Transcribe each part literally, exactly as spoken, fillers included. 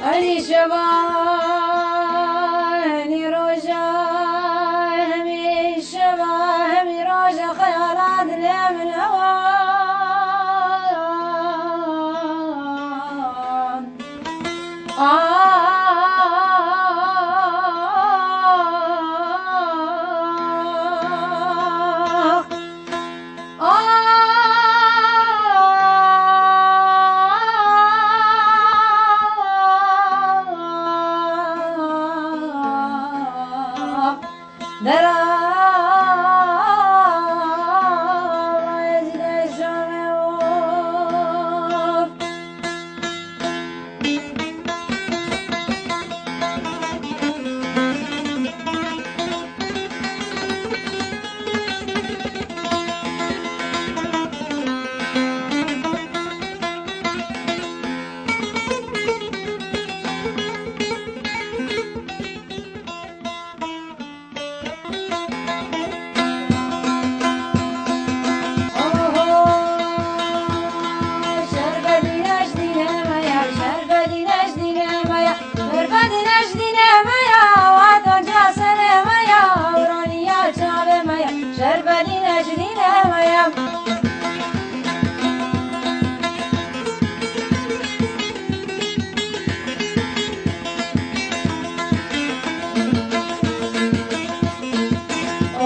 Hemî şeva, hemî roja, hemî şeva, hemî roja xeyala dilê min hewan. Ah, ah, Dera Ezîdê Şamê û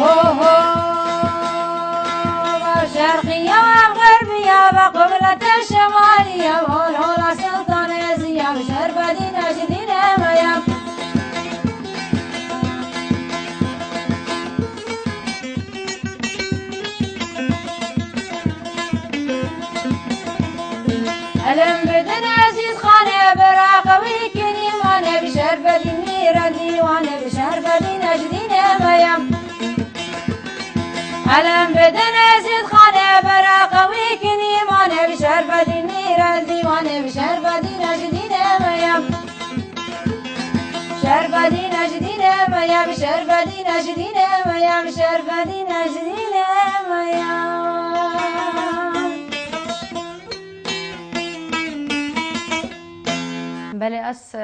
Oho, va şerqiya, va xerbiya, va qiblete şemaliya, hol hola Sultan Eziya, bi şerbedî nejdîne meya. Elem bidin Ezîz Xanê, bira qewî kinî mane, bi şerbedî mîre dîwane, bi şerbedî nejdîne meyem. Elem bidin Ezîz Xanê, bira qewî kinî mane, bi şerbedî mîre dîwane, bi şerbedî nejdîne meyem. Şerbedî nejdîne meyem, şerbedî nejdîne meyem, şerbedî nejdîne meyem. Belê ez, e,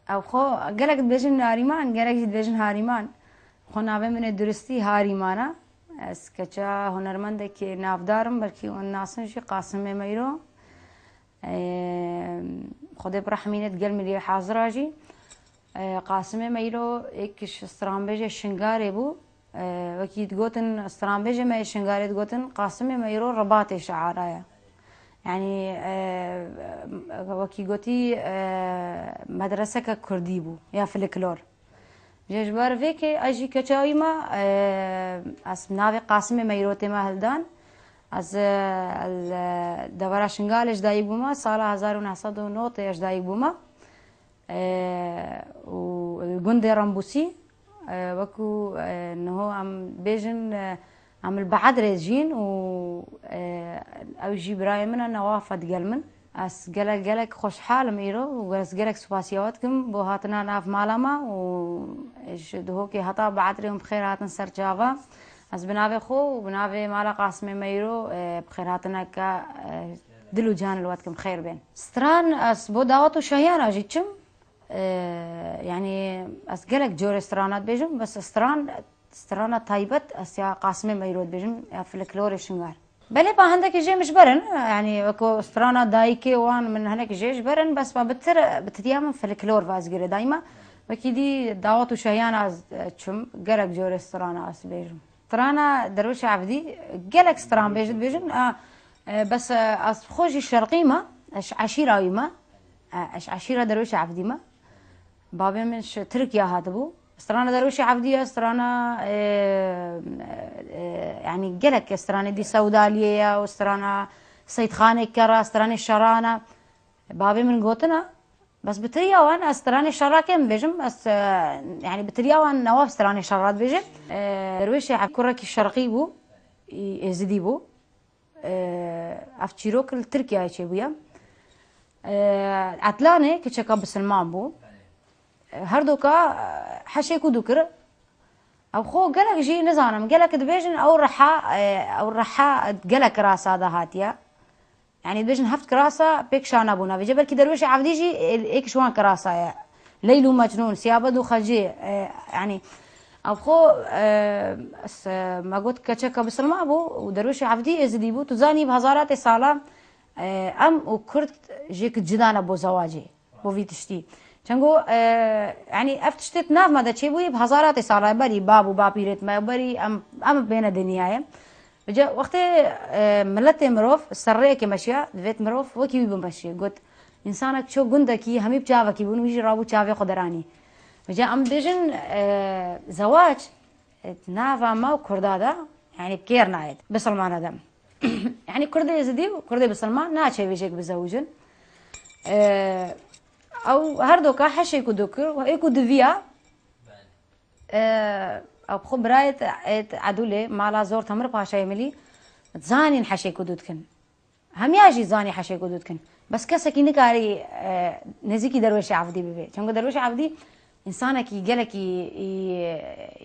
ew xwe gelek dibêjin Narîman, gelek jî dibêjin Harîman. Xwe navê min ê duristî Harîman e. Ez keça hunermendekî navdar im, belkî hûn nasin jî Qasimê Meyro. Ê, Xwedê bi rehmî ne digel min lê hazira jî. Ê, Qasimê Meyro êk ji stranbêjê Şingarê bû. Ê, wekî digotin stranbêjê me yê Şingarê digotin Qasimê Meyro Ribatê şiara ye. Yanî, ê, wekî gotî, ê, medreseke kurdî bû ya filiklor. Ji, ji ber vê ke ez jî keça wî me, e, ez navê Qasimê Meyrotê me hildan. Ez, e, li devera Şingalê ji dayik bûme, sala hezar û neh sed û notê ez ji dayik bûme. E, û li gundê Rembûsî, e, wekû, e, niho em bêjin, e, Em li Beedrê dijîn û, e, ew jî birayê min e, Newaf e digel min. Ez gelek, gelek xweşhal im îro û ez gelek spasiya we dikim bo hatina nav mala me û ji Duhokê heta Beedrê hûn bi xêr hatin ser çava. Ez bi navê xwe û bi navê mala Qasimê Meyro, e, bi xêrhatineke, e, dil û can li we dikim, xêr bên. Stran ez bo dawet û şehiyan re jî diçim. E, yanî ez gelek corê strana dibêjim, bes stran, strana taybet ez ya Qasimê Meyro dibêjim, ya filiklorê Şingar. Belê pa hindekî jê min ji ber in, yanî weko strana dayikê wan min hinekî jê ji ber in, bes pa bi tir, bi tiriya min filiklor va ez girê dayma. Wekî dî dawet û şehiyan ez, e, çim, gelek corê strana ez dibêjim. Strana Derwêşê Evdî, gelek stranbêj dibêjin, a, e, bes, e, ez xwe jî şerqî me, ez ji eşîra wî me, e, ez ji eşîra Derwêşê Evdî me. Bavê min ji Tirkiye hatibû. Strana Derwêşê Evdî ye, strana, e, e, yanî gelek stranê dî Sewdaliyê ye û strana Seydxanê Kera, stranê Şerana. Bavê min gotina, bes bi tiriya wan ez stranê şerra kêm dibêjim, ez, e, yanî bi tiriya wan Newaf stranê şerra dibêje. E, Derwêşê Ev kurekî şerqî bû, î êzidî bû. E, ev çîrok li Tirkiyeyê çêbûye. E, Etlanê kiçeka bisilman bû. E, herdoka, e, heşê ku dû kir. Ew xwe gelek jî nizanim, gelek dibêjin ew reha, e, ew reha gelek rasa de hatiye. Yanî dibêjin heft kirasa pêk şa nebûna. Vêce belkî Derwêşê Evdî jî ê-, êk ji wan kirasa ye. Leyl û Mecnûn, Siyabed û Xecê, e, yanî ew xwe, e, s-, me got keçeka bisilma bû û Derwêşê Evdî êzidî bû. Tu zanî bi hezaratê sala, e, em û Kurd jêk cida ne bo zewacê. Bo vî tiştî. Çengo, e, yanî ev tiştê di nav me de çêbûyî bi hezaratê sala ye, berî bab û bapîrêt me, berî em, em bêne dinyayê. Vêce wextê, e, miletê mirov serrêyekê meşiya, divêt mirov wekî wî bimeşiye. Got, însanek ço gundekî, hemî bi çavekî bûn, wî jî rabû çavê xwe deranî. Vêce em dibêjin, e, zewac, e, di nava me û Kurda de, yanî bi kêr nayêt, bisilmana de. Yanî Kurdê Êzidî û Kurdê bisilman naçe vêjek bizewicin. E, ew her doka heşê ku dikir û ê ku diviya, e, ew xwe birayê te, ê te Edûlê, mala Zor Temir Paşayê Milî, zanîn heşê ku dû dikin. Hemiya jî zanî heşê ku dû dikin. Bes kesekî nikarî, e, nêzîkî Derwêşê Evdî bibe. Çengo Derwêşê Evdî însanekî gelekî, î,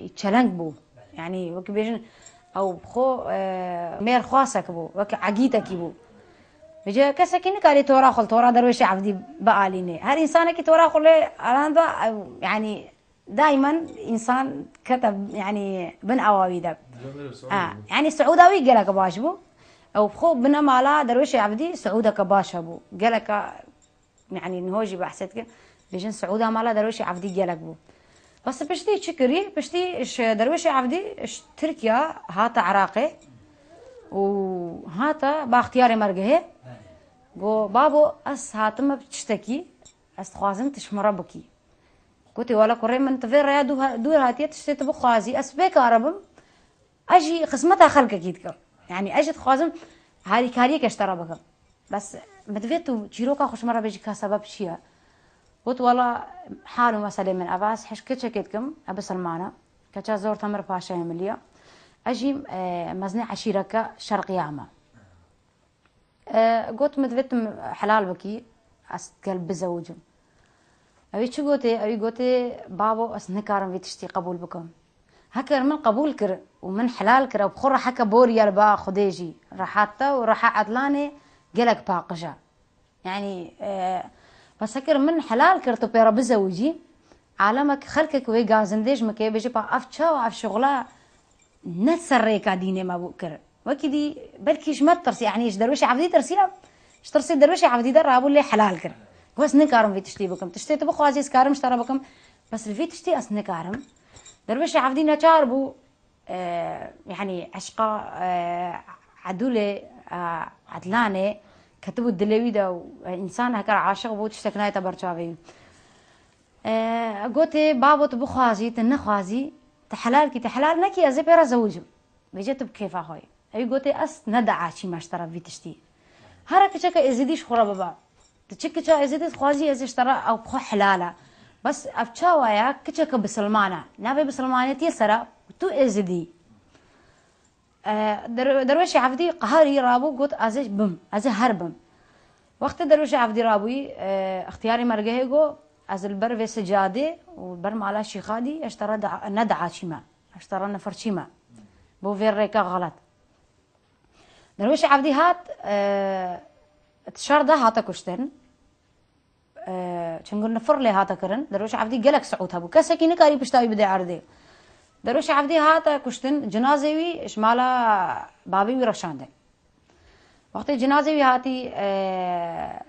î çeleng bû. Yanî wekî bêjin ew xwe, e, mêr xwasek bû, wekî egîtekî bû. Vêce kesekî nikarî tora xwe li tora Derwêşê Evdî bialîne. Her însanekî tora xwe lê alan da, ew, yanî daimen însan kete, yanî bin ewa wî de. Ha, yanî siûda wî gelek baş bû. Ew xwe bine mala Derwêşê Evdî siûdeke baş hebû. Geleka, yanî niho jî behsê dikin. Bêjin siûda mala Derwêşê Evdî gelek bû. Bes piştî çi kirî? Piştî ji Derwêşê Evdî ji Tirkiya hate Iraqê û hate Baxtiyarê Mergehê. Go, babo, ez hatime bi tiştekî, ez dixwazim tu ji min re bikî. Gotê, wela kurê min, tu vê rêya dû ha-, dûr hatiye, tiştê tu bixwazî, ez pê kare bim, ez jî xizmeta xelkekî dikim. Yanî ez jî dixwazim harîkariyeke ji te re bikim. Bes min divê tu çîroka xwe ji min re bêjî ka sebeb çi ye? Got, wela hal û meselê min ev e, ez hişk keçekê dikim, e bisilman e. Keça Zor Temir Paşayê Milî ye. Ez jî, e, mezinê eşîreke şerqiya me. E, got, min divê tu helal bikî, ez gel bizewicim. Ew ê çi gotê? Ew ê gotê, babo, ez nikarim vê tiştî qebûl bikim. Heker min qebûl kir û min helal kir, ew bi xwe re heke boriya li ba Xwedê jî. Reha te û reha Edlanê gelek paqij e. Yanî, e, bes heker min helal kir tu pê re bizewicî, alemek xelkek wê gazindê ji min kê bêje, pa ev çawa ev şixula ne ser rêka dînê me bû kir. Wekî dî belkî ji me tirsî, yanî ji Derwêşê Evdî tirsiya, ji tirsê Derwêşê Evdî de rabû lê helal kir. Got, ez nikarim vê tiştî bikim. Tiştê tu bixwazî, ez karim ji te re bikim. Bes li vê tiştî ez nikarim. Derwêşê Evdî neçar bû, e, yanî eşqa, e, Edûlê, e, Edlanê ketibû dilê wî de û, e, însan heker aşiq bû, tiştek nayête ber çavê wî. E, gotê, babo, tu bixwazî, tu nexwazî, tu helal kî, tu helal nekî, ez ê pê re zewicim. Vêce tu bi kêfa xwe yî. Ew gotê, ez ne diaçî me ji te re vî tiştî. Here kiçeke êzidî ji xwe re bibe. Tu çi kiça êzidî dixwazî, ez ê ji te re ew bi xwe helal e. Bes ev çawa ye? Kiçeke bisilman e. Navê bisilmanetiyê ser e, tu êzidî. E, Der-, Derwêşê Evdî qeherî rabû, got, ez ê bim, ez ê her bim. Wextê Derwêşê Evdî rabûyî, e, ixtiyarê mergehê got, ez li ber vê sicadê û li ber mala Şîxadî, ez ji te re da-, ne diaçî me, ez ji te re nifirçî me. Bo vê rêka xelet. Derwêşê Evdî hat, e, di şer de hate kuştin. E, çingir nifir lê hate kirin. Derwêşê Evdî gelek siûd hebû. Kesekî nikarî pişta wî bide erdê. Derwêşê Evdî hate kuştin, cinazê wî ji mala babê wî reşandin. Wextê cinazê wî hatî, e,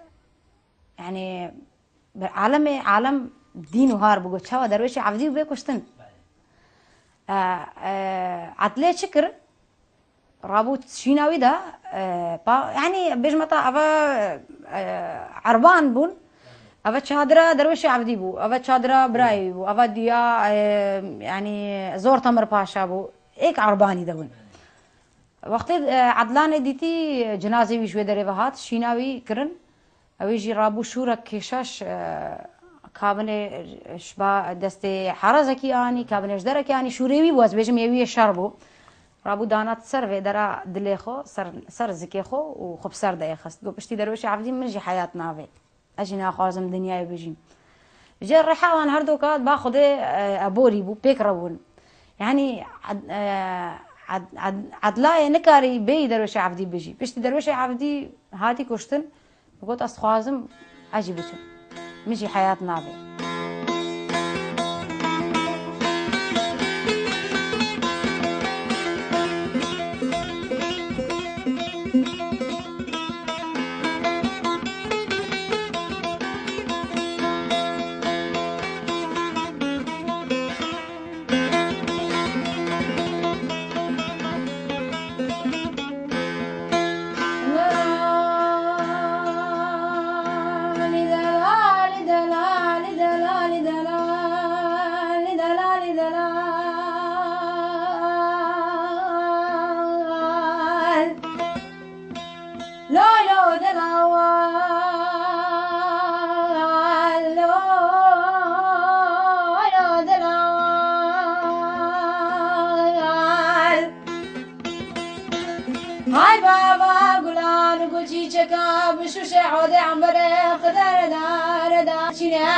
yanî, ber alemê, alem dîn û har bû. Got, çawa Derwêşê Evdî bê kuştin? E, e, Edlê çi kir? Rabû şîna wî de, e, pa, yanî bêjme ta eve, e, erban bûn. Eve çadira Derwêşê Evdî bû, eve çadira birayê wî bû, eve diya, e, yanî Zor Temir Paşa bû. Êk erbanî de bûn. Wextê, e, Edlanê dîtî cinazê wî ji wê derê ve hat, şîna wî kirin. Ew ê jî rabû şûrek kêşaş, e, kabinê ji ba destê herazekî anî, kabinê ji derekî anî, şûrê wî bû, ez bêjim yê wî yê şer bû. Rabû danat ser vê dera dilê xwe, ser, ser zikê xwe û xwe bi ser de yê xist. Got, piştî Derwêşê Evdî min jî heyat navê. Ez jî naxwazim dinyayê bijîm. Ji reha wan her doka ba Xwedê, e, eborî bû, pêk re bûn. Yanî, Ed-, e, Ed-, Ed-, Edlayê nikarî bêyî Derwêşê Evdî bijî. Piştî Derwêşê Evdî Hatî kuştin, got, ez dixwazim ez jî biçim. Min jî heyat navê. Lay lo delal, lay lo delal. Hay baba gulan û çîçeka bi şûşe odê emberê xidere dare da çîne.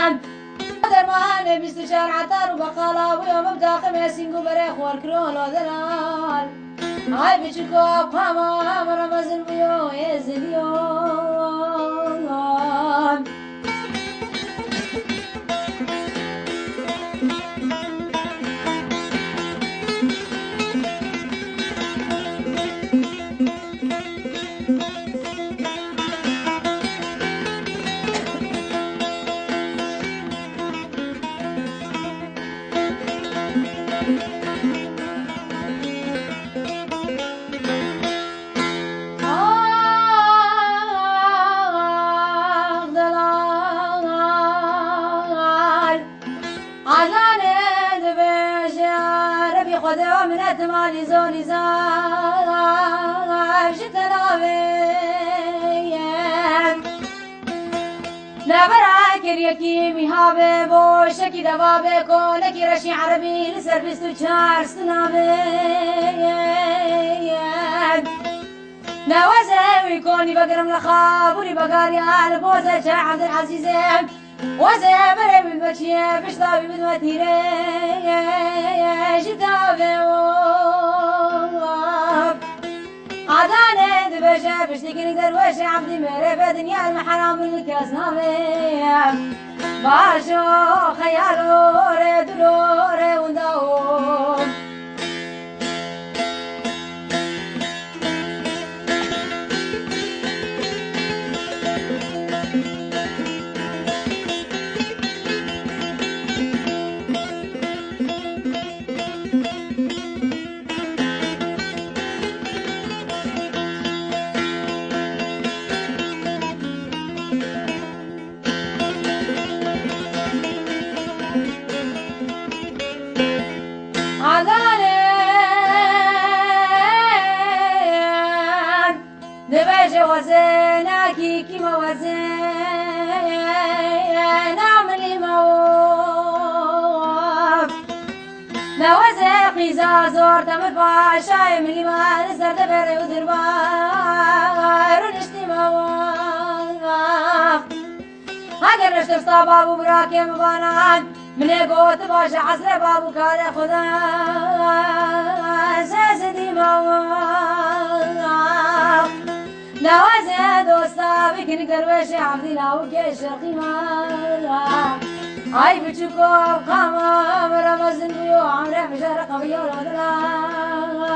Dermanê bîst û çar etar û beqala bûyo min bi taximê sîng û berê xwar kiro lo delal. Ay biçûko, pama min re mezin bûyo, êzidî yo. Ax delal, Adanê dibêje, Rebî Xwedê wa minet malî zolî zaf ji te navê. Navera kir yekî mîha be, boşekî deva be, kolekî reşî erebî li ser bîst û çar stuna be. Neweze wî konî vegirim li xabûrî begariya li boze çe Evdil Ezîzê. Weze berê min beçiye, pişta wî bidme tîrê ji tavê û. Adanê dibêje, piştî kinik derwêşê Evdî mêrê be dinya me heram bin kes navê. Baş o xeyal o rê dilo rê winda o. Adanê dibêje wezê nakî kî me wezê namilî me o. Neweze qîza zor te min paşayê milî me li ser de berê û dirbar û niştî me o. Heger reştirsa babû birakê min banan, min ê got baş e hesre babû karê Xuda, zezidî ma. Neweze dosta bikin derweşê Evdî lawikê şerqî ma. Ay biçûko qama min re mezin bûyo, emre mijare qewiyo lo delal.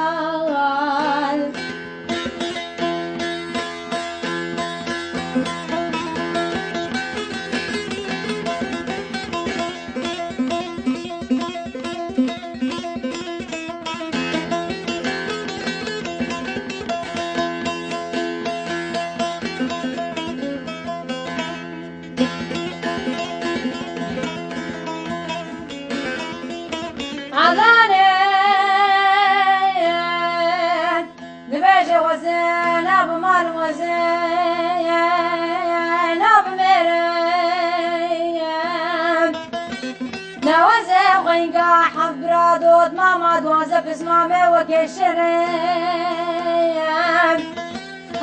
Adanê dibêje wezê, na bi mal wezê, na bi mêrê. Neweze xweyînka heft bira dot mama, duwaze pismamê wekê şirê.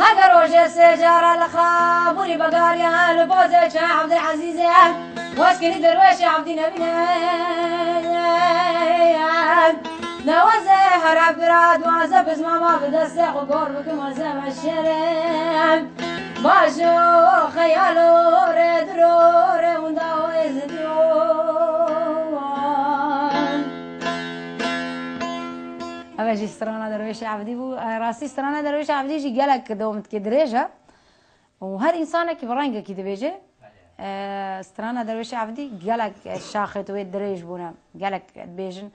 Heger rojê sê cara li xabûrî begariya li bozê çe Evdil Ezîzê, wez kinî derwêşê Evdî nebîne. Nawaze hera bira duaze bizmama bi destê xwe gor bikim waze meşere. Bajo xeyalo re diro re hunda o ezdiyo. Eve jî strana Derwêş Evdî bû. E, rastî strana Derwêş Evdî jî gelek dom dike dirêj e. û her însanekî bi rengekî dibêje. Belê. E, strana Derwêşê Evdî gelek şaxêt wê dirêj bûne. Gelek dibêjin.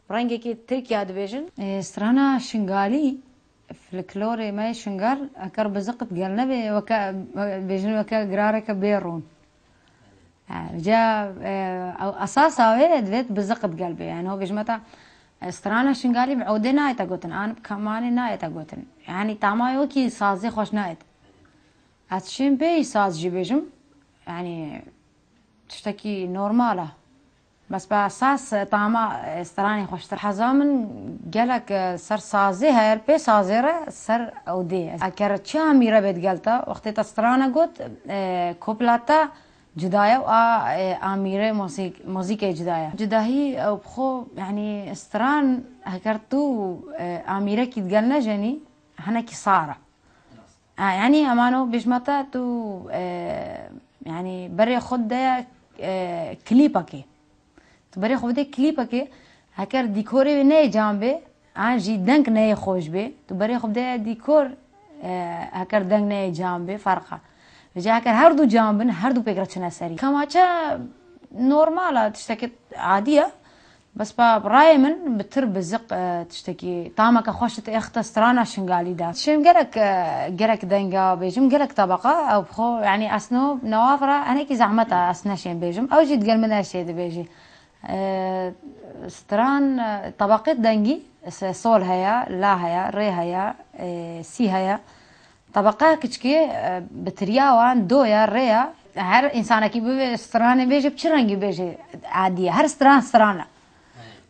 Bi rengekî Tirkiya dibêjin. E, strana Şingalî, folklorê me yê Şingal, eker biziqit gel nebe, weke, bêjin weke girareke bê rûn. E, ca, e, ew esasa wê divêt biziqit gel bê. Yani, o bêjime ta, e, strana Şingalî bi odê nayête gotin, an bi kemanê nayête gotin. Yani, tama wekî sazê xweş nayête. Ez çêm pê saz jî bêjim, yanî tiştekî normal e. Bes bi esas tama, e, stranê xweştir. Heza min gelek, e, ser sazê heye, pê sazê re ser odê ye. Eker çi amîre bê digel te, wextê te strana got, e, kopla te cuda ye û a, e, amîre mozîk-, mozîkê cuda ye. Cudahî ew bi xwe, yanî stran, eker tu, e, amîrekî digel nejenî, hinekî sar e. Ha, yanî emano bêjmata tu, e, yanî berê xwe de, e, klîpekê. Tu berê xwe bidê klîpekê, heker dîkorê wê neyê can bê, an jî deng neyê xweş bê. Tu berê xwe bidê dîkor, e, heker deng neyê can bê, ferq e. Vêca heker her du can bin, her du pêk re çine serî. Kemaçe normal e, tiştekî adî ye. Bes pa rayê min bi tir biziq, e, tiştekî tameke xweş dixte strana Şingalî de. Şêm gerek, e, gerek denga bêjim, gerek tebeqa, ew bi xwe, yanî ez no newaf re hinekî zehmet e, ez neşêm bêjim. Ew jî digel min neşê dibêjî. E, stran, e, tebeqê dengî, se-, sol heye, la heye, rê heye, e, sî heye. Tebeqa kiçikê, e, bi tiriya wan do ya, rê ya. Her însanekî bibe stranê bêje, bi çi rengî bêje, adî ye. Her stran stran e.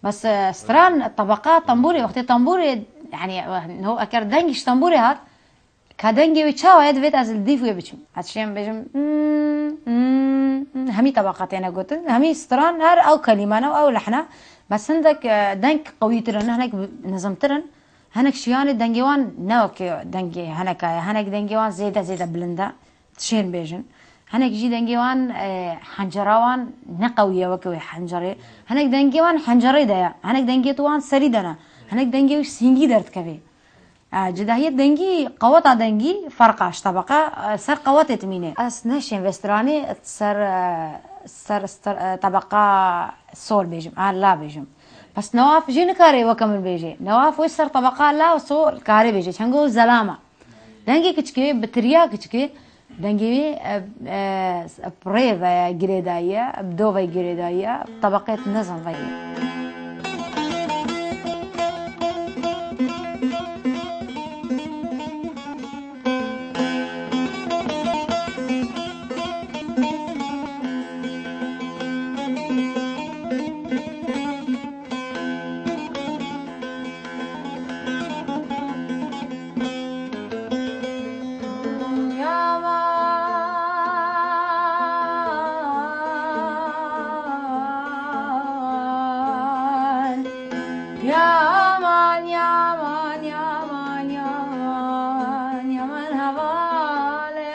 Bes, e, stran, tebeqa tembûrê, wextê tembûrê, yanî, e, no eker dengî ji tembûrê hat, ka dengê wê çawa ye, divêt ez li dîf wê biçim. Ez şêm bêjim, mm, mm, mm, hemî tebeqa têne gotin, hemî stran her ew kelîme ne, ew lehne. Bes hindek, e, deng qewîtir in, hinek nizimtir in. Hinek şiyanê dengê wan ne wekî dengê hineka ye. Hinek dengê wan zêde zêde bilind e. Dişên bêjin. Hinek jî dengê wan, e, hencera wan ne qewî ye wekî wê hencerê. Hinek dengê wan hencerê de ye. Hinek dengê tu wan serî de ne. Hinek dengê wî sîngî derdikevê. E, cudahiyê dengî, qeweta dengî ferqa ji tebeqa, e, ser qewetê dimîne. Ez neşêm vê stranê ser, e, ser, ser, e, tebeqa sol bêjim, an la bêjim. Bes newaf jî nikare weke min bêje. Newaf wê ser tebeqa la û sol kare bêje. Çengo zelama. Dengê kiçikê, bi tiriya kiçikê, dengê wî, e, e, bi rê ve girêdayî ye, bi do ve girêdayî ye, bi tebeqê nizam ve ye. Yaman, yaman, yaman, yaman, yaman hevalê.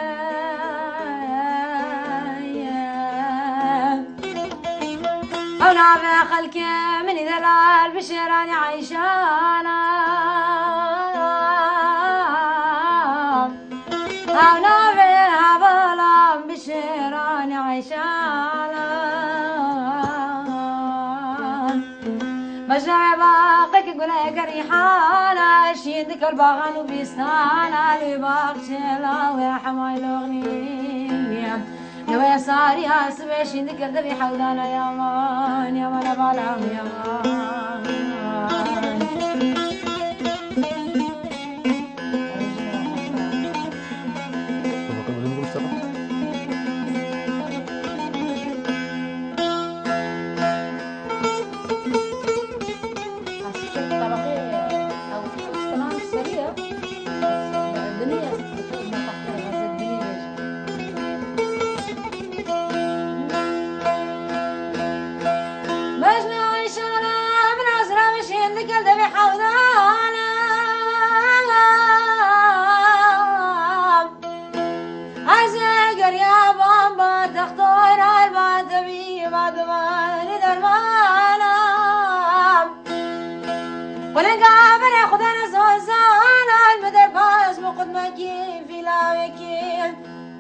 Ew navê xelkê min î delal bi şêranî Eyşana. Ew navê hevalan bi şêranî Eyşana. Bejnavê baqekî guleke rîhana, şîn dikel baxan û bîstana, lê baxçê lawê hemay loxnî. Li wê sariya sibê şîn dikir divî hewdana yaman, yaman hevalan yaman. Ya bamba textor al ba tebî ba divanî dermana. Qulinga bere Xudan zozan al bi derpas bi qudmekî fîlawekî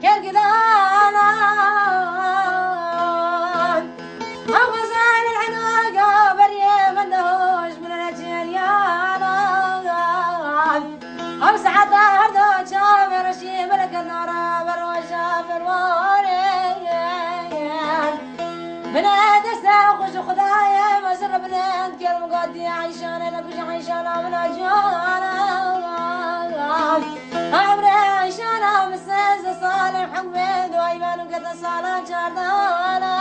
kergidanan. Ew xwezan el enaga beriyê min de hoş min re çêriyana. Ew saeta her do çavê reşî meleket nara beroja ferwarê. Bine deste xwe ji Xwedayê mezin re bilind kir, min gotî Eyşane, ne kuj Eyşana min a ciyana. Emre Eyşana min sêzdeh sal e hukmê duayî ben û kete sala çardana.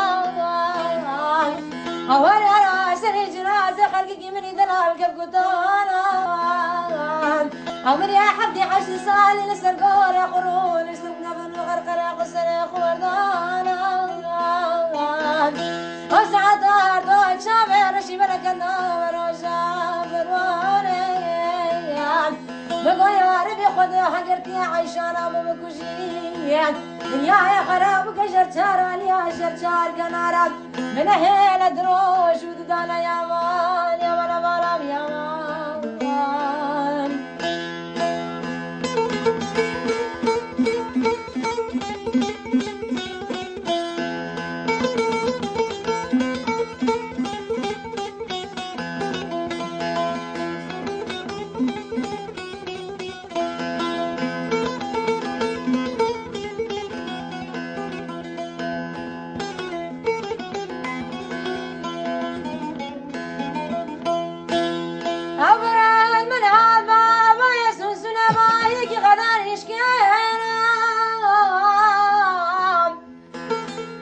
Hawar ara serê cinazê xelkekî min î delal kevkutana. Emre heftê heşt salî li ser gora xurû li ser nevin û xerqera xwe serê xwerdana. O saeta her do çavê reşî berekenda roja ferwarê. Bi goya ribî xwe de hegirtiye Eyşana min bikujî. Dinyayê xerab bike jer çar aliya jer çar kenara. Min nehêle diroj û didane yaman, yaman, yaman, yaman. Ew biran min hat bavayê sunsune bayekî xedar hişkêra.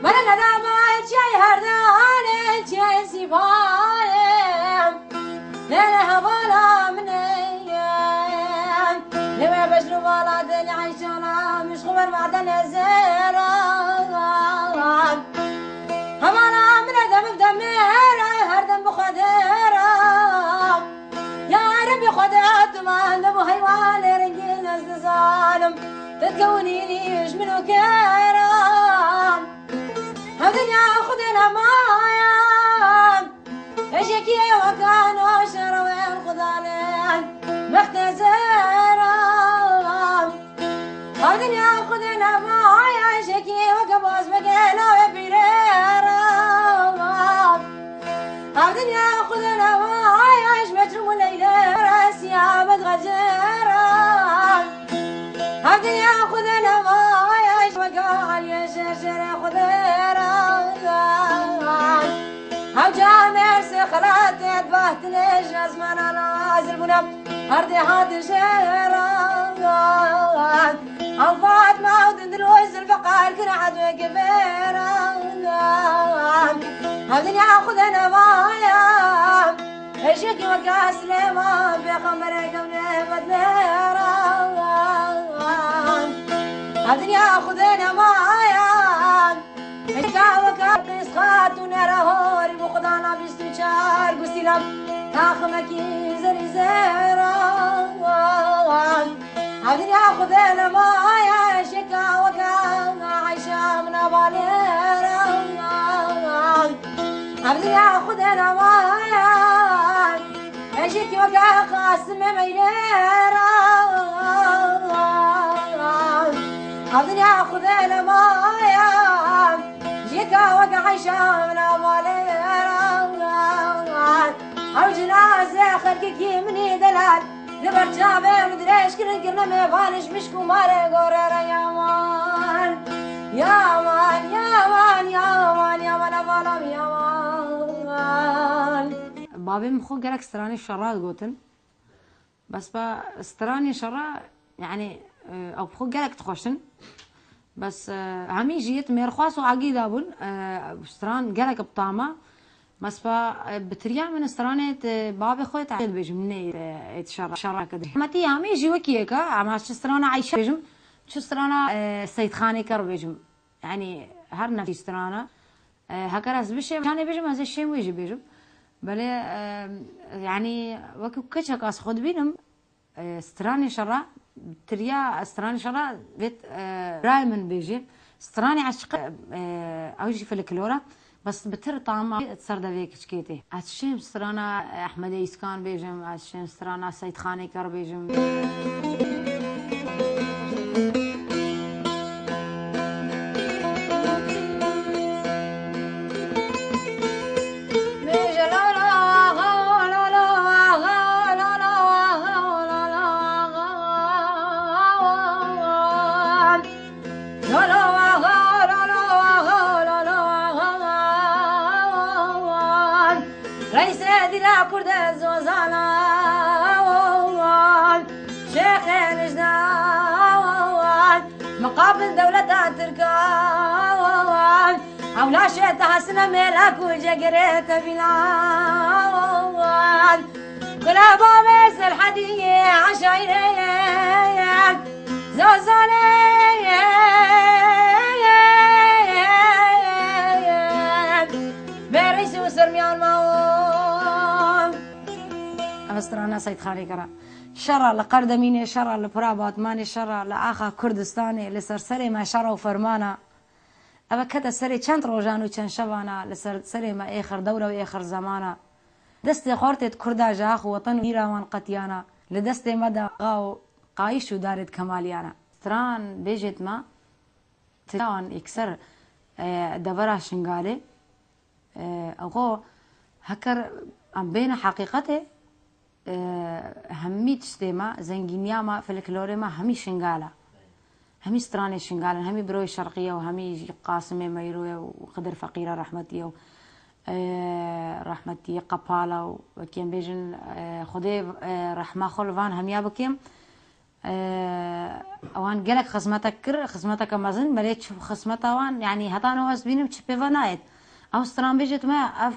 Mele nedama çiyayê herdanê, çiyayê sîpayê. Lê ne hevala min e. Lê me bejno vala de ne Eyşana, min ji xwe ber vade nezêra. Hevala min e demik demêra, her dem bi xwe dêra. Ya Rebî Xwedê, tu mendeb û heywanê rengîn ez dizanim. Ti dikewinî ji min û keran. Ev dinya Xwedê nemayan. Ejekî weka noşerewên Xwedalên mextezêran. Ev dinya Xwedê nemayan. Ejekî weke boz bike navê pîrêran. Ev dinya Xwedê nemayan. Ji Mecnûn û Leylê re siyamet xecêran. Ev dinya Xwedê nemayan. Ji weka aliyê şêr şêrê Xwedê re. Hewca mêrsê xelatê dibahtinê ji ezmana nazil bûne. Erdê hate jêran. Ew Fatma û Dindil û Zilfiqar kire edwê kivêran. Ev dinya Xwedê nemayan. Êşekî weke Silêman pêxemberê kevnê bednêran. Ev dinya Xwedê nemayan. Êşeka weke Qîs Xatûnê re horî bû Xwedana bîst û çar gusîlan. Taximekî zerî zêran. Ev dinya Xwedê nemayan, êşeka weke Eyşa min a balêran. Ev dinya Xwedê nemayan, êşekî weke Qasimê meylêran. Ev dinya Xwedê nemayan, êşeka weke Eyşa min a balêran. Ew cinazê xelkekî min î delal. Li ber çavê min dirêj kirin, kirine mêvan ji mişk û marê gorere yaman. Yaman, yaman, yaman, yaman, hevalam yaman. Babê min xwe gelek stranê şera digotin. Bes ba stranê şera, yanî, e, ew xwe gelek dixweşin. Bes, e, hemî jî yê mêrxwas û agîda bûn, e, stran gelek bi tam e. Bes ba, e, bi tiriya min stranê te babê xwe te dibêjim, nê, e, êt şera, şera kir. Hemî jî wekî yek e, ama çi strana Eyşe bêjim, çi strana, e, Seyîdxanê Ker bêjim. Yanî her nefsî strana. E, heker ez bişêm, şanê bêjim, ez ê şêm wê jî bêjim. Belê, e, yanî wekî keçek ez xwe dibînim, e, stranê şera, tiriya stranê şera vêt, e, birayê min bêjê. Stranê eşq, e, ew jî folklor e, bes bi tir tama ser devê kiçikê tê. Ez şêm strana Ehmedê Îskan bêjim, ez şêm strana Seyîd Xanê Ker bêjim. Reîsê dîna Kurd e zozana, şêxê lijna, miqabil dewleta Tirka, ew laşê te hasine mêlak û cegirê te bîna. Kula bavê Selhedî eşayirê ye, zozanê ye. Bê reîs û sermiyan ma o. Ev strana Seyîd Xanê Kera. Şera li Qerdemînê, şera li Pira Batmanê, şera li axa Kurdistanê, li ser serê me şera û fermana. Ev kete serê çend rojan û çend şevana, li ser serê me êxir dewre û êxir zemana. Destê xortêt Kurda ji ax û weten û mîra wan qetiyana. Li destê me de axa û qayîş û darêt kemaliyana. Stran bêjêt me, tira wan êkser, e, devera Şingalê. E, xo heker em bêne heqîqetê, e, hemî tiştê me, zengîniya me, folklorê me hemî Şingal e. Hemî stranê Şingal in, hemî Biroyê Şerqî ye û hemî jî Qasimê Meyroye û Xidir Feqîre rehmetî ye û, e, rehmetî ye Qepala û wekî em bêjin, e, Xwedê, e, rehma xwe li van hemiya bikim. E, ewan gelek xizmetek kir, xizmeteke mezin, belê çi xizmeta wan, yanî heta niha ez dibînim çi pê ve nayêt. Ew stranbêjêt me, ev,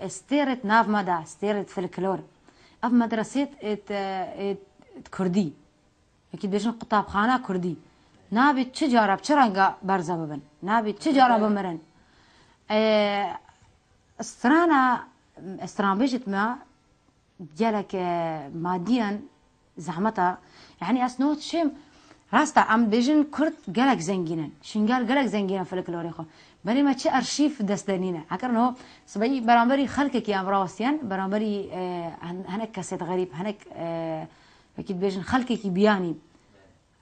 ev stêrêt nav me de, stêrêt folklor. Ev medresêt êt, êt, êt kurdî. Wekî dibêjin qutabxana kurdî. Nabê çi cara, bi çi renga berze bibin. Nabê çi cara bimirin. E, strana, stranbêjêt me, gelek, e, madiyen zehmet e. Yanî ez not şêm, rast e, em dibêjin Kurd gelek zengîn in. Şingal gelek zengîn in folklorê xwe. Belê me çi arşîv dest de nîne. Heker niho sibeyî beramberî xelkekî em rawestiyen, beramberî, e, hin-, hinek kesêt xerîb, hinek, e, wekî dibêjin xelkekî biyanî.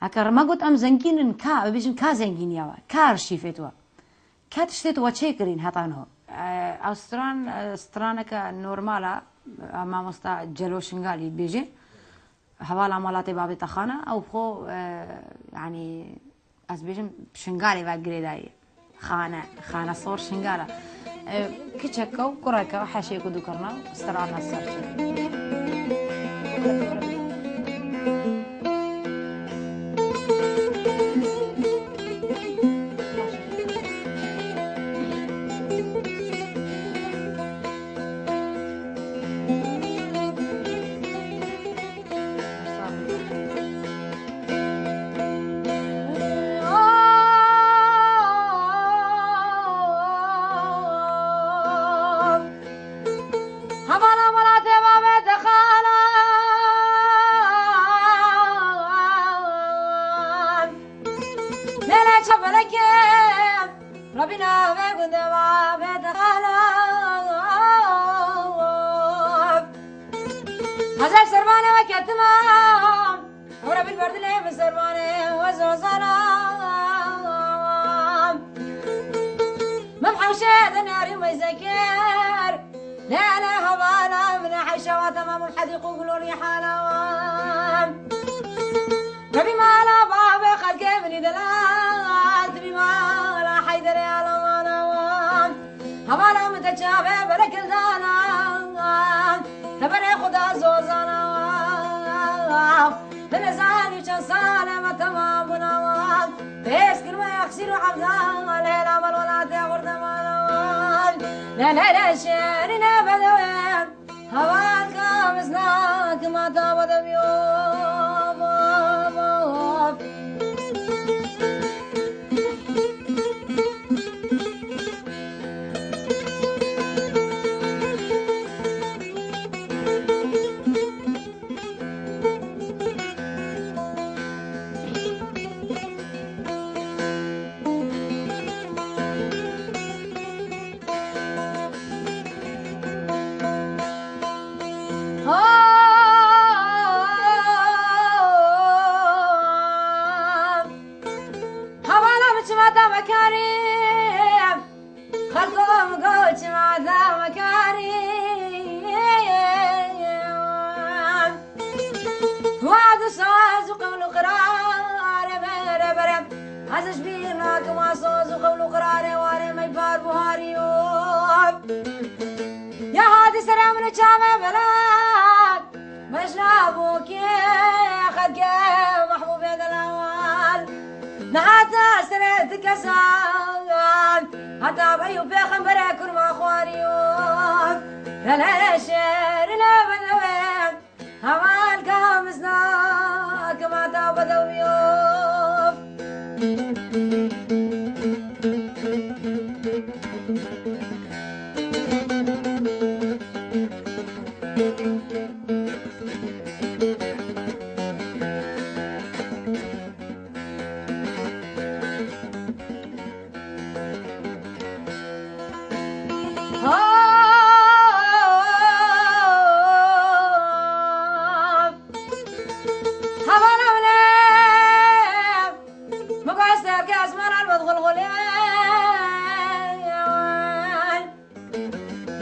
Heker me got em zengîn in, ka, bibêjin ka zengîniya we, ka arşîvêt we. Ka tiştêt we çêkirîn heta niho. E, ew stran, e, straneke normal e, e, mamosta Celo Şingalî dibêje. Hevala Malatê Babê Texan e, ew xwe, e, yanî ez dibêjim Şingalê ve girêdayî. Xane, Xane Sor Şingal e. E, kiçeke û kureke û heşê ku dû kirina strana ser çê. Hevala Malatê Babê Texan e. Lêlê çefelekê, Rebî navê gundê Babê Texan e. Hezar servanê we ketime. Ora bil berdilê bi servanê we zozana. Mem hewşe de nerî meyzekir. Lê lê hevala min heyşa wa temamul hedîq û gul û rîhana wa. Rebî mala bavê xelkê min î delal. Rebî mala Heyderê alamana wa. Hevala min te çavê berekildana. Teberê Xuda zozana. Te nezanî çend sal e me temam bûna wan. Pêz kir me Exîr û Evdan, hêla me welatê xurdemana wan. Ne ne ne şêrîne bedewê, heval ka bizna ki ma ta bedewî o. Adama karî, xelko min got çima adama karî. Wa du saz û qewl û qirarê bere bere. Ez ji bîr nakim a soz û qewl û qirarê warê me par buharî yo. Ya hadî sere min û çavê belek. Mejna bû kê xelkê mehbûbê delal. Nehata serê ti kesan. Heta bey û pêxemberê kurma xwarî yo. Gelê şêrine bedewê. Heval kamizna kemata bedewî yo.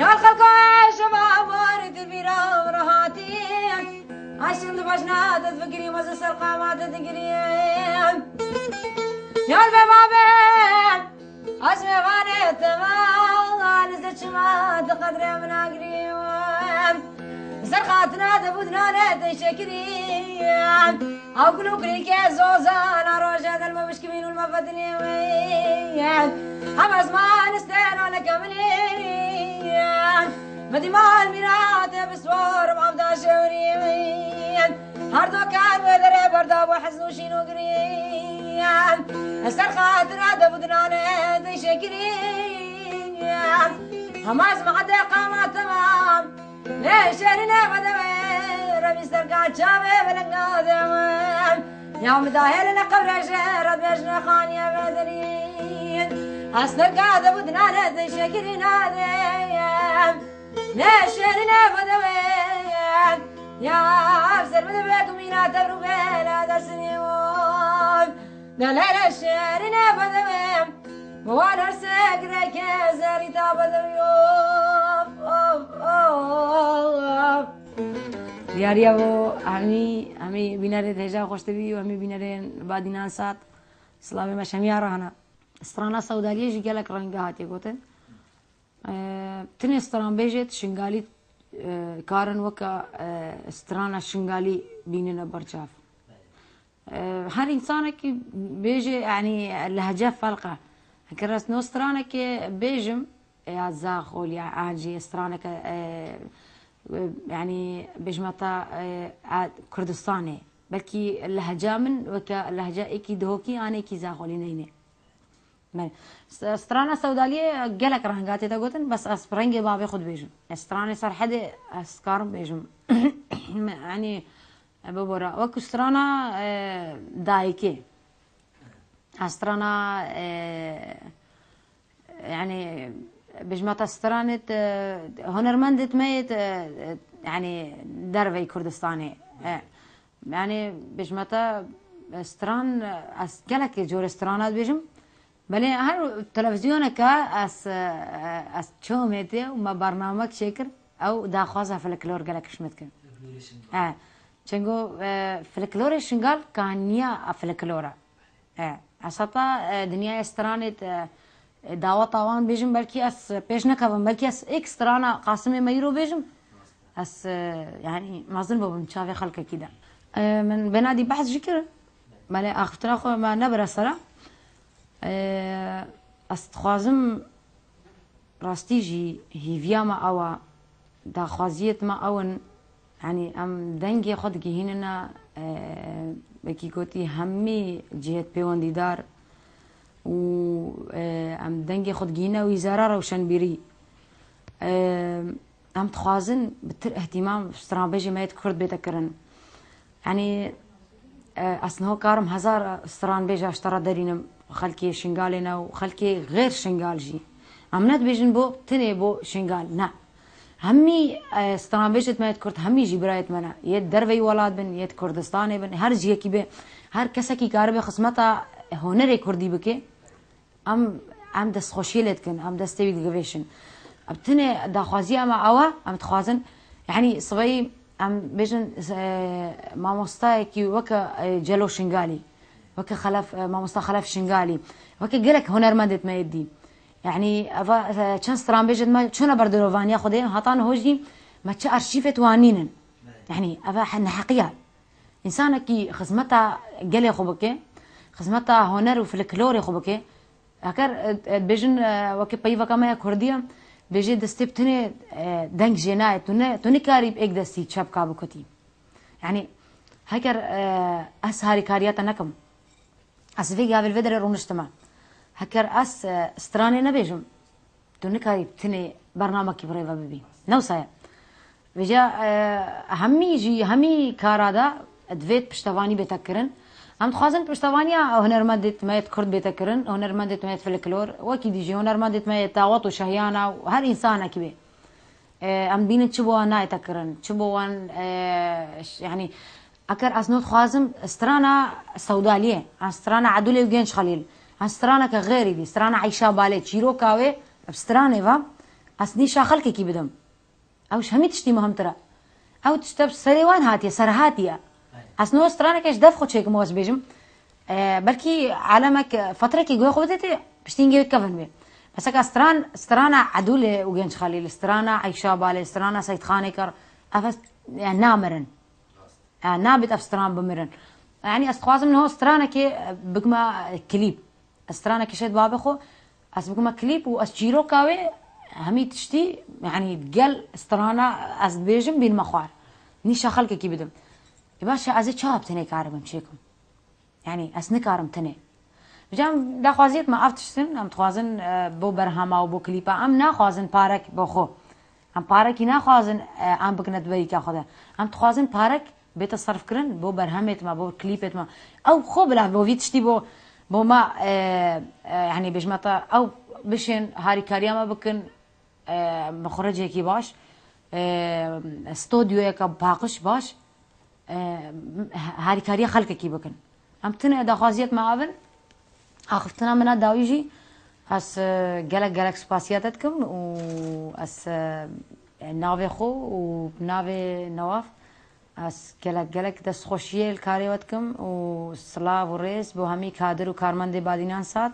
Ya xelko şeva warî tu bîra min re hatî. Aşin di bejna te difikirî, me zi ser qama te digirî. Ya be babe, ez mêvanê te me, ez li çima te qedrê min agirî. Ser xatina te bû dinane te şekirî. Ew gul û kulîlkê zozan a roje del me bişkivîn û li me vedinê wê. Hema ziman stêno leke min ê. Me dîmal mîratê bi sor û avda şewrî wê. Her do kar wê derê berda bo hezn û şîn û girî. Ez ser xatira de bû dinane de şekirî. Hema ziman de qama temam. Lê şêrîne bedewê, revî serka çavê beleng nadewê. Ya min dahêlîne qewrê jê re bêjne xaniye vedirîn. Ez serka de bû dinane de şekirî nadewê. Lê şêrîne bedewê, ya ev ser min de bê gumîna tevr û bêle dersinî û. Delere şêrîne bedewê, bi wan her sê gireke zerî ta bedewî. Of, of, of. Diyariya bo hemî, hemî bînerê hêja xweş dibî û hemî bînerên badînan sat. Silavê me şemiya re hene. Strana Sewdaliyê jî gelek renge hatiye gotin. Ee, tinê stranbêjê di Şingalî, e, karin weke, e, strana Şingalî bînine berçav. Ee, her însanekî bêje, yanî lehce ferq e. Heke resno stranekê bêjim, ya Zaxol ya an jî straneke, e, e, yanî bêjme te, e, a Kurdistanê. Belkî lehca min weke lehca êkî Dihokî an êkî Zaxolî neyne. Belê. S-, strana Sewdaliyê gelek reng hatê te gotin, bes ez bi rengê bavê xwe dibêjim. Ez stranê Serhedê ez karim bêjim. Yanî, e, bibore. Wek strana, e, dayikê. Ez strana, e, yanî, bêjme te stranê, e, hunermendê me yê, e, yanî, derveyî Kurdistanê. E, yanî, bêjme te, e, stran, e, ez gelekî corê strana dibêjim. Belê her televîzyoneke ez, e, ez çomê tê û me bernamek çêkir, ew daxwaza filiklor gelek hişmet kir. Filiklorê Şingal. E, çengo, e, filiklorê Şingal kaniya a filiklor e. E, ez heta, e, dinyaya stranê, e, e, daweta wan bêjim, belkî ez pêş nekevim, belkî ez êk strana Qasimê me îro bêjim. Ez, e, yanî mezin bibim çavê xelkekî de. E, min benadî behs jî kir. Belê axiftina xwe me nebire sera. E, ez dixwazim rastî jî hîviya me ew e, daxwaziyêt me ew in, yanî em dengê xwe digihînine, e, wekî gotî hemî cihêt pêwendîdar û, e, em dengê xwe digihînine wîzara rewşenbîrî. E, Em dixwazin bi tir îhtîmam stranbêjê me yê Kurd bête kirin. Yanî, e, ez niho karim hezar stranbêja ji te re derînim, xelkê Şingalê ne û xelkê xêr Şingal jî. Em ne dibêjin bo tenê bo Şingal, ne. Hemî, e, stranbêjêt me yê Kurd, hemî jî birayêt me ne. Yê derveyî welat bin, yê Kurdistanê bin, her cihekî be, her kesekî karibe xizmeta hunerê Kurdî bike. Em, em destxweşiyê lê dikin, em destê wî digivêşin. Em tinê daxwaziya me ew e, em dixwazin, yanî sibeyî em bêjin, e, mamostayekî weke, e, Celo Şingalî, weke Xelef, e, mamosta Xelef Şingalî, weke gelek hunermendêt me yê dî. Yanî eva, e, çend stranbêjêt me çûne ber dirovaniya Xwedê, heta niho jî me çi arşîvêt wan nînin. Yanî eva he-, neheqiya. Însanekî xizmeta gelê xwe bike, xizmeta huner û folklorê xwe bike, heker, e, e, dibêjin, e, wekî peyveka me ya Kurdî ye, bêjê destê bi tinê, e, deng jê nayê, tu ne, tu nikarî bi êk destî çepka bikutî. Yanî, heker, e, ez harîkariya te nekim, ez vê gavê li vê derê rûniştime. Heker ez, e, stranê nebêjim, tu nikarî bi tinê bernamekî bi rê ve bibî. Ne wisa ye. Vêca, e, hemî jî, hemî kara de divê piştevanî bête kirin. Em dixwazin piştevaniya hunermendêt me yêt Kurd bête kirin, hunermendêt me yêt folklor, wekî dî jî hunermendêt me yêt dawet û şehiyana û her însanekî bê. E, em dibînin çi bo wan nayête kirin, çi bo wan, e, ş-, yanî, eker ez no dixwazim strana Sewdaliyê, an strana Edûlê û Genç Xelîl, an straneke xêrî dî, strana Eyşa Balê, çîroka wê, bi stranê ve, ez nîşa xelkekî bidim. Ew ji hemî tiştî muhimtir e. Ew tişt bi serê wan hatiye, serhatî ye. Ez no straneke ji dev xwe çêkim û ez bêjim, e, belkî alemek, e, fetrekî guhê xwe bidê tê, piştî hingê wê kevin wê. Mesela stran, strana Edûlê û Genç Xelîl, strana Eyşa Balê, strana Seyîd Xanê Kar, ev ez, yani, namirin. E, nabit ev stran bimirin. Yani, ez dixwazim niho stranekê, e, bikime, e, klîp. Ez stranekê şêt babê xwe, ez bikime klîp û ez çîroka wê hemî tiştî, yanî gel strana ez dibêjim bînime xwar. Nîşa xelkekî bidim. Ê baş e, ez ê çawa bi tenê karibim çêkim? Yanî ez nikarim tenê. Vêca em daxwaziyêt me ev tişt in, em dixwazin, e, bo berhema û bo klîpa, em naxwazin parek bo xwe. Em parekî naxwazin, e, em bikine di berîka xwe de. Em dixwazin parek bête serfkirin bo berhemêt me, bo klîpêt me. Ew xwe bila bo vî tiştî bo, bo me, e, e, yanî bêjime te, ew bişên harîkariya me bikin, e, mixrecekî baş, e, stodyoyeke paqij baş, e, harîkariya xelkekî bikin. Em tine daxwaziyet me avin, axiftina min a dawî jî ez, e, gelek gelek spasiya te dikim û ez, e, navê xwe û navê Newaf, ez gelek gelek destxweşiyê li karê we dikim û silav û rêz bo hemî kadir û karmendê Badînan Sat.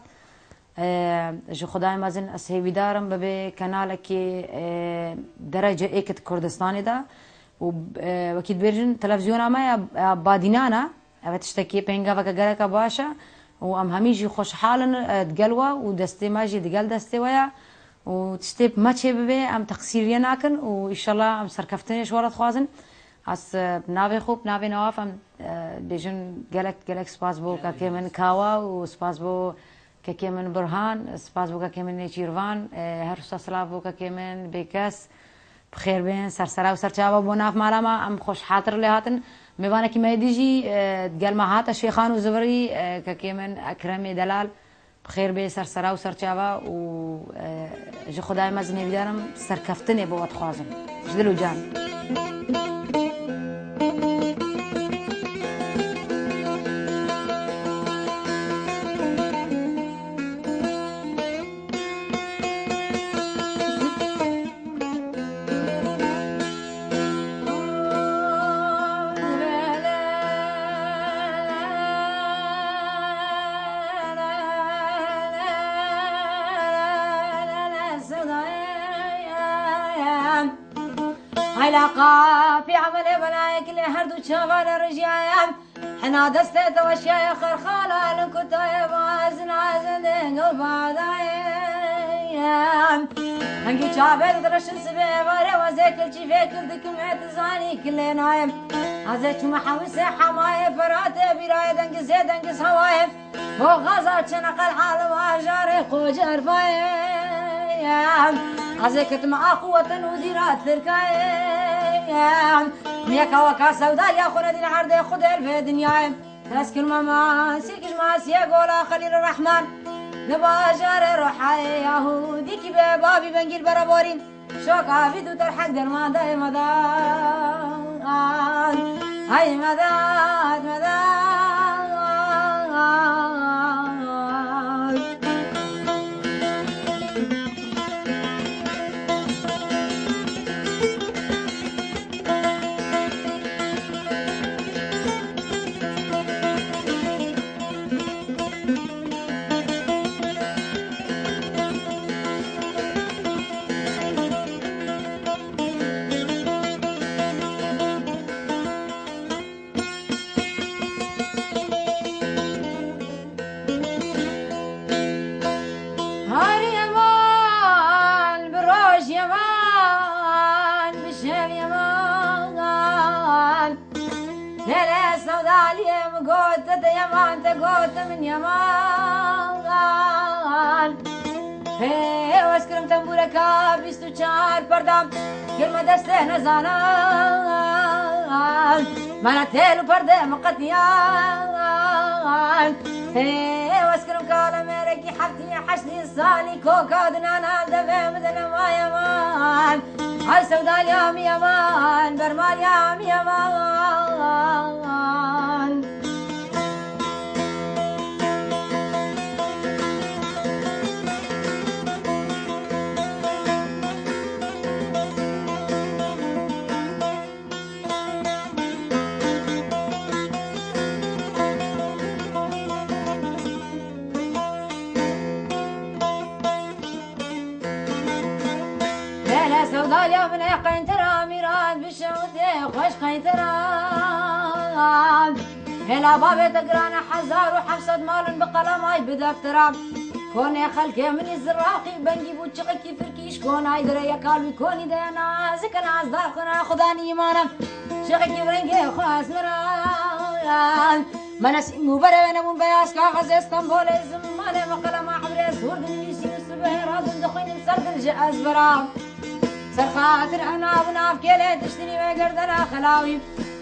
E, ji Xwedayê mezin ez hêvîdar im bibe kenalekî, e, derece êk di Kurdistanê de û, e, wekî dibêjin televîzyona me ya, ya Badînan e. Ev tiştekî pêngaveke geleka baş e û em hemî jî xweşhal in, e, digel we û destê me jî digel destê we ye û tiştê bi me çê bibe em teqsîriyê nakin û îşallah em serkeftinê ji we re dixwazin. Ez, e, bi navê xwe, bi navê Newaf em, e, bêjin gelek gelek spas bo kakê min Kawa û spas bo Kekê min Burhan, spas bo kekê min Nêçîrvan, e, her wisa silav bo kekê min Bêkes. Bi xêr bên, sersera û serçava bo nav mala me, em xweşhatir lê hatin. Mêvanekî me yê dî jî, e, gel me hate Şêxan û Zivirî, e, kekê min Ekremê Delal. Bi xêr bê sersera û serçava û, e, ji Xwedayê mezin hêvîdar im serkeftinê bo we dixwazim. Ji dil û can. Hayla qapî emelê belayek lê her du çavan e rijiyayem. Hena destê te weşiyayê xerxala lin kutayê bazin azin dêngil badayem. Hengî çavê direşin sibê varê wezê kilçî vê kil dikim ê dizanî kilê nayem. Azê çûme hewisê hemayê feratê bîrayê dengi zê dengiz hewayê. Bo xaza çene qelha li bajarê qoce erfayê. Azê ketime axu weten û dîra tirkayê. Yeka weka sewdariya xwe nedîne erdê xudê li vê dinyayê. Dest kirme masî kij masiyê gola Xelîl Rehman. Li bajarê Rohayê Yahûdî kî bê babî bengî li bere borîn. Şoka vî du derhek derman dayê medan. Ay medan, medan. Van te got min Yeman. Hê, wez kirim tembûreka bîst û çar perda, kirme destê nezanan. Mera têl û perdê min qetiyan. Hê, wez kirim kalemêrekî heftî heştî salî koka dinana devê min de nema Yeman. Ay sevdaliya min Yeman, bermaliya min Yeman. Hele sevdaliya min e qeyntera mîran bişewitê xweş qeyntera. Hela bavê te girane hezar û heft sed malin bi qelemay bi deftera. Konê xelkê min î ziraqî bengî bû çiqekî firkî ji konay dire yeka wî konî de nazik e nazdar xwena xudanî îmana. Çiqekî bi rengê xwe esmeran. Me nesîm û berê nebûn beyaz kaxezê Stenbolê zimanê me qelema ebrê sor dinivîsî û sibê radin dixwînim ser dil ji ezbera. Ser xatir ev nav û nav kêlê tiştinî wê gerdena xelawî.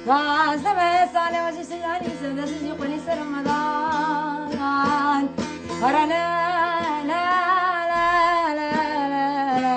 Gaz deme hêsanê wezî silanî serdesî jî xwelî ser me dan. Hara la la la la la la.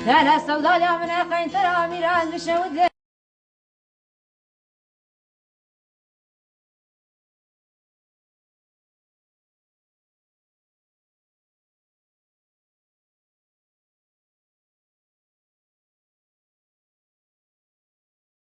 Hele sevdaliya min e qeyntera mîran dişewite.